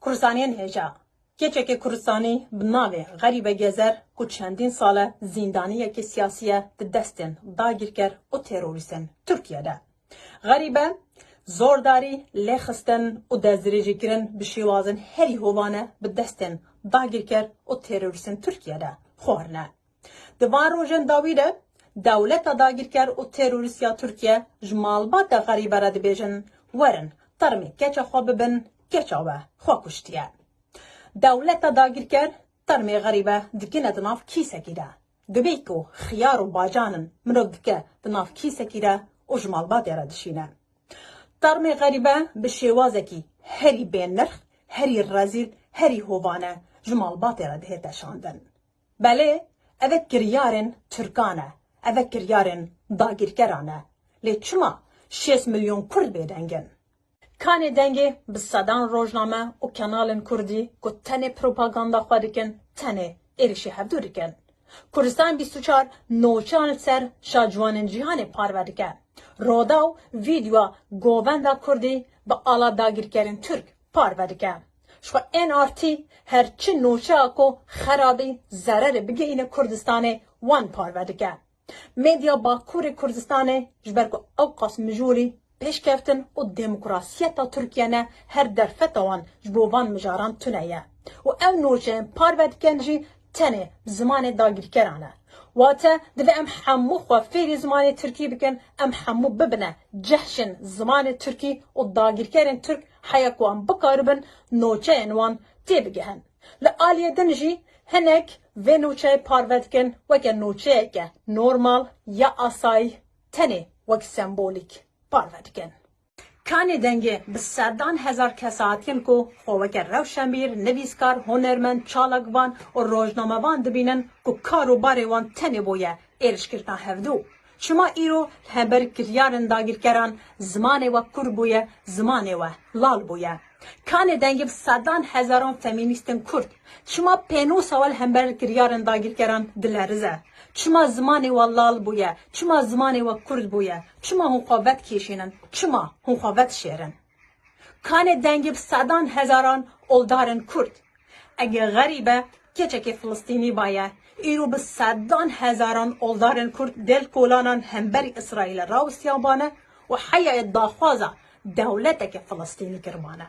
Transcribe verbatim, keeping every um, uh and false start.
Kurdistaniyên hêja. Keçekê Kurdistanî bi navê Xerîbe Gezer ku çendîn sal e zîndaniyekê siyasî ye di destên dagîrker û terorîstên Tirkiye de. Xerîbe zordarî, lêxistin û destdirêjîkirin bi şêwazên herî hovane bi destên dagîrker û terorîstên Tirkiye de xwarine. Di van rojên dawî de dewleta dagîrker û terorîst ya Tirkiye ji malbata Xerîbe re dibêjin, werin termê keça xwe bibin, keça we xwe kuştiye. Dewleta dagîrker termê Xerîbe dikine di nav kîsekî de. Dibê ku xiyar û bacan in, mirov dike di nav kîsekî de û ji malbatê re dişîne. Termê Xerîbe bi şêwazekî herî bênirx, herî rezîl, herî hovane ji malbatê re dihête şandin. Belê, eve kiryarên Tirkan e, eve kiryarên dagîrkeran e. Lê çima şêst milyon Kurd bêdeng in? Kanê dengê bi sedan rojname û kanalên Kurdî ku tenê propaganda xwe dikin, tenê êrişî hevdû dikin. Kurdistan bîst û çar nûçeyan li ser şaciwanên cîhanê parve dike. Roda û vîdeoya govenda Kurdî bi ala dagîrkerên Tirk parve dike. Ji xwe N R T her çi nûçeya ku xerabî, zererê bigihîne Kurdistanê wan parve dike. Medya Bakurê Kurdistanê ji ber ku ewqas mijûlî pêşkeftin û demokrasiyeta Tirkiye ne, her derfeta wan ji bo van mijaran tune ye. Û ew nûçeyên parve dikin jî tenê bi zimanê dagîrkeran e. Wate divê em hemû xwe fêrî zimanê tirkî bikin, em hemû bibine cehşên zimanê tirkî û dagîrkerên tirk heya ku em bikaribin nûçeyên wan têbigihin. Li aliyê din jî hinek vê nûçeyê parve dikin weke nûçeyeke normal ya asayî, tenê wek sembolîk parve dikin. Kanê dengê bi sedan hezar kes hatiyin ku xwe weke rewşenbîr, nivîskar, hunermend, çalakvan û rojnamevan dibînin ku kar û barê wan tenê bûye êrişkirina hevdû. Çima îro li hember kiryarên dagîrkeran zimanê we kûr bûye, zimanê we lal bûye? Kanê dengê bi sedan hezaran femînîstên Kurd çima pênûsa we li hember kiryarên dagîrkeran dilerize? Çima zimanê we lal bûye? Çima zimanê we Kurd bûye? Çima hûn xwe vedikêşînin? Çima hûn xwe vedişêrin? Kanê dengê bi sedan hezaran oldarên Kurd, ege Xerîbe keçekê Filistînî baye, îro bi sedan hezaran oldarên Kurd dêl kolanan hemberî Îsraîlê rawistiyabane û heya yê daxwaza dewleteke Filistînî kiribane.